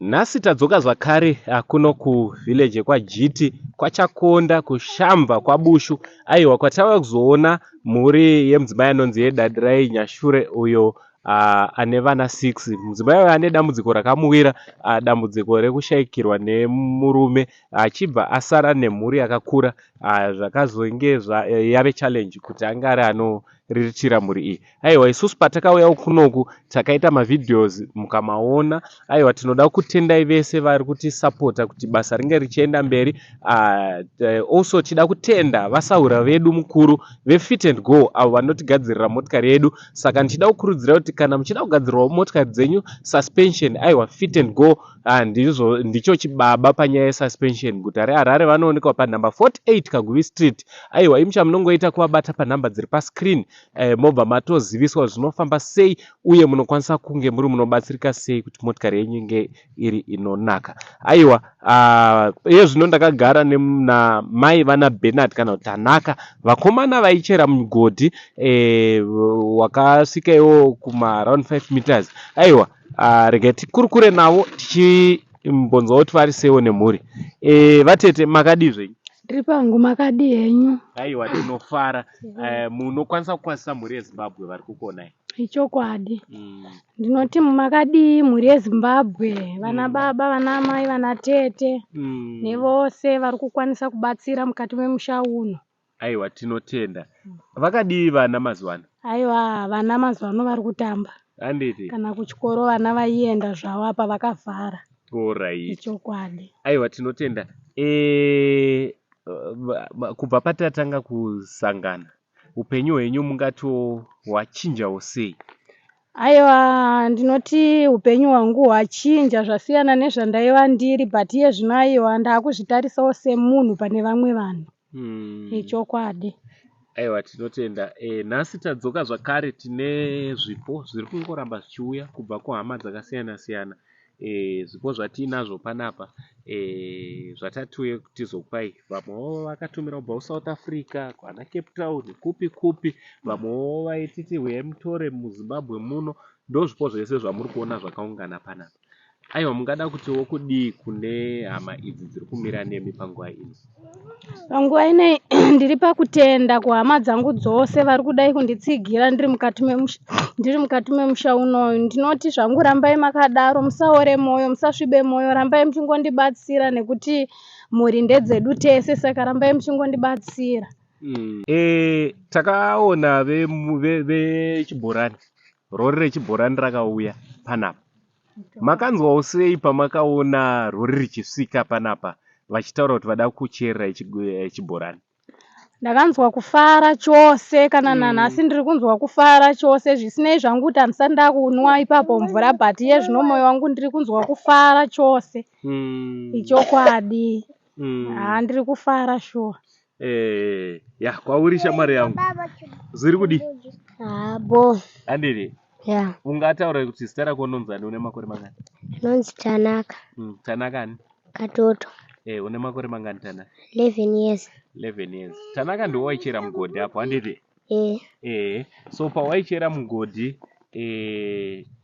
Nhasi tadzoka zvakare kuno kuvillage yekwaJiti kwaChakonda kuShamva kwaBushu aiwa kwatava kuzoona mhuri yemudzimai anonzi yeDadirai Nyashure uyo ane vana 6. Mudzimai uyu ane dambudziko rakamuwira, dambudziko rekushaikirwa nemurume achibva asara nemhuri yakakura zvakazonge yave challenge kuti ange ari anoriritira mhuri iyi. Aiwa isusu patakauya kunoku takaita mavideos mukamaona. Aiwa tinoda kutendai vese vari kutisapota kuti basa ringe richienda mberi. Also tida kutenda vasaura vedu mukuru veFit and Go avo vanotigadzirira motikari yedu. Saka ndichida kukurudzira kuti kana muchida kugadzirwawo motikari dzenyu suspension, aiwa Fit and Go ndizvo ndicho chibaba panyaya yesuspension. Guta reHarare vanoonekwa panhamba 48 Kaguvi Street. Aiwa imi chamunongoita kuvabata panhamba dziri pascreen mobva matoziviswa zvinofamba sei uye munokwanisa kunge muri munobatsirika sei kuti motikari yenyu inge iri inonaka. Aiwa iye zvino ndakagara namai vana Bernard kana kuti Tanaka, vakomana vaichera mugodhi wakasvika iwo kuma around 5 meters. Aiwa regai tikurukure navo tichimbonzwa kuti vari seiwo nemhuri. Vatete makadii zvenyu? Ndiri pangu, makadii henyu? Aiwa tinofara. Munokwanisa kukwazisa mhuri yeZimbabwe vari kukuonai. Ichokwadi. Ndinoti makadii mhuri yeZimbabwe, vana baba, vana amai, vana tete nevose vari kukwanisa kubatsira mukati memusha uno. Aiwa tinotenda. Vakadii vana mazuva ano? Aiwa vana mazuva ano vari kutamba. Handiti? Kana kuchikoro vana vaienda zvavo apa vakavhara. Alright. Ichokwadi. Aiwa tinotenda. Kubva patatanga kusangana, upenyu hwenyu mungati hwachinjawo sei? Aiwa ndinoti upenyu hwangu hwachinja, zvasiyana nezvandaiva ndiri, but iye zvino aiwa ndaakuzvitarisawo semunhu pane vamwe vanhu. Ichokwadi. Aiwa tinotenda. Nhasi tadzoka zvakare tine zvipo zviri kungoramba zvichiuya kubva kuhama dzakasiyana siyana. Zvipo zvatiinazvo panapa zvatatiuye tizokupai. Vamwewo vakatumira kubva kuSouth Africa, kwana Cape Town, kupi kupi. Vamwewo vaititi huyai mutore muZimbabwe muno. Ndozvipo zvese zvamuri kuona zvakaungana panapa. Aiwa mungada kutiwo kudii kune hama idzi dziri kumira nemi panguva ino? Panguva inei ndiri pakutenda kuhama dzangu dzose vari kudai kunditsigira ndiri mukati memusha, ndiri mukati memusha unoyu. Ndinoti zvangu rambai makadaro, musaore moyo, musasvibe moyo, rambai muchingondibatsira nekuti mhuri ndedzedu tese, saka rambai muchingondibatsira. Takaona vechibhorani, rori rechibhorani rakauya panapa. Makanzwawo sei pamakaona rori richisvika panapa vachitaura kuti vada kucherera chibhorani? Ndakanzwa kufara chose kana nanhasi ndiri kunzwa kufara chose, zvisinei zvangu kuti handisati ndakunwa ipapo mvura, but iye zvino moyo wangu ndiri kunzwa kufara chose. Ichokwadi. Haa ndiri kufara sure. Ya kwauri shamwari yangu zviri kudii? Haa bo. Handiti? Ya. Ungataura kuti zita rako unonzani, une makore mangani? Ndinonzi Tanaka. Tanaka ani? Katoto. Une makore mangani Tanaka? 11 years. 11 years. Tanaka ndiwo waichera mugodhi apo, handiti? Eh. So pawaichera mugodhi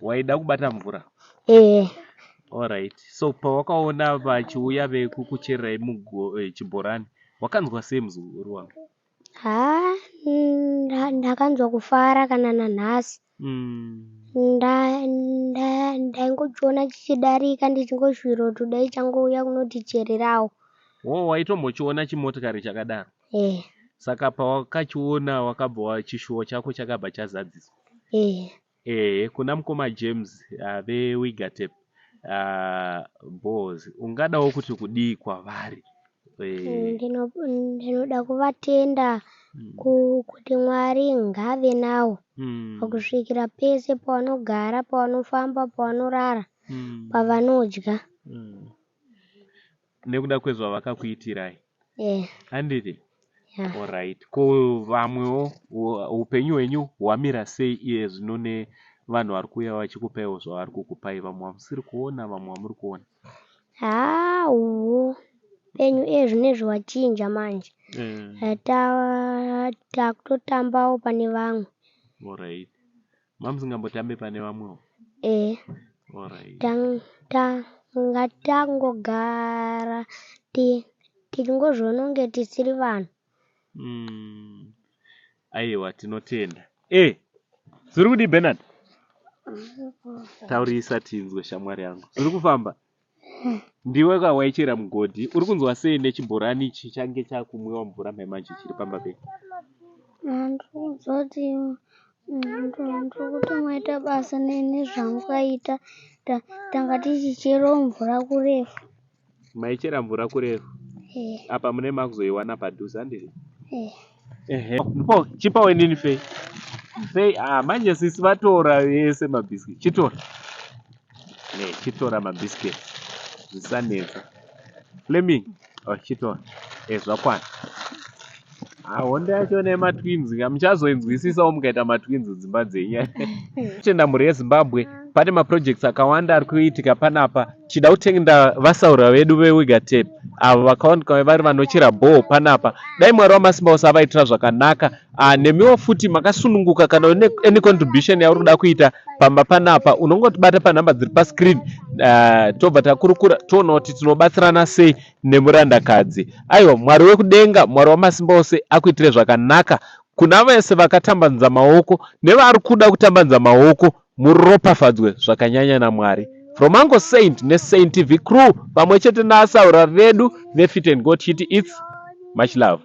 waida kubata mvura? Eh. Alright. So pawakaona vachiuya vekukuchererai chibhorani, wakanzwa sei muzukuru wangu? Haa ndakanzwa kufara kana nanhasi. Ndaingochiona chichidarika ndichingoshuvira kuti dai changouya kunotichererawo. Wo waitombochiona chimotikari chakadaro? Eh. Saka pawakachiona wakabva chishuwo chako chakabva chazadziswa? Eh. Kuna mukoma James veWigatep Boys, ungadawo kuti kudii kwavari? Ndinoda kuvatenda kuti Mwari ngave navo kusvikira pese pavanogara, pavanofamba, pavanorara, pavanodya. Nekuda kwezvavakakuitirai. Eh. Handiti? Ya. Alright. Ko vamwewo upenyu hwenyu hwamira sei iye zvino nevanhu vari kuuya vachikupaiwo zvavari kukupai, vamwe vamusiri kuona, vamwe vamuri kuona? Haa upenyu iye zvinezvi hwachinja manje. Takutotambawo pane vamwe. Alright. Mamusingambotambe pane vamwewo? Eh. Alright. Tanga Ngatangogara tichingozviona kunge tisiri vanhu. Aiwa tinotenda. Eh, zviri kudii Bernard? Taurisa tinzwe shamwari yangu. Zviri kufamba? Ndiwe ka waichera mugodhi. Uri kunzwa sei nechibhorani ichi change chakumwiwa mvura mai manje chiri pamba penyu? Ndiri kunzwa kuti ndiri kuti maita basa nezvamukaita. Tanga tichicherawo mvura kurefu. Maichera mvura kurefu. Eh. Apa mune makuzoiwana padhuze handiti? Eh. Ehe. Ndipo chipawo inini Fei. Fei ah manje sisi vatora yese mabiscuit. Chitora. Ne, chitora mabiscuit. Zvisanetsa. Fleming, oh, chitora. Eh zvakwana. Ah, honda yacho nematwins ka muchazoinzwisisawo mukaita matwins dzimba dzenyu. Tenda mhuri yeZimbabwe pane maprojects akawanda ari kuitika panapa. Tichida kutenda vasaura vedu veWigatep avo vakawanikwa vari vanochera bhoo panapa. Dai Mwari wamasimba ose avaitira zvakanaka. Ah, nemiwo futi makasununguka kana une any contribution yauri kuda kuita pamba panapa unongotibata panhamba dziri pascreen uh, tobva takurukura toona kuti tinobatsirana sei nemurandakadzi. Aiwa Mwari wekudenga, Mwari wamasimba ose akuitire zvakanaka kuna vese vakatambanudza maoko nevari kuda kutambanudza maoko muropafadzwe zvakanyanya naMwari. From Uncle Saint neSaint TV crew pamwe chete naAsaura vedu veFit and Go tichiti it's much love.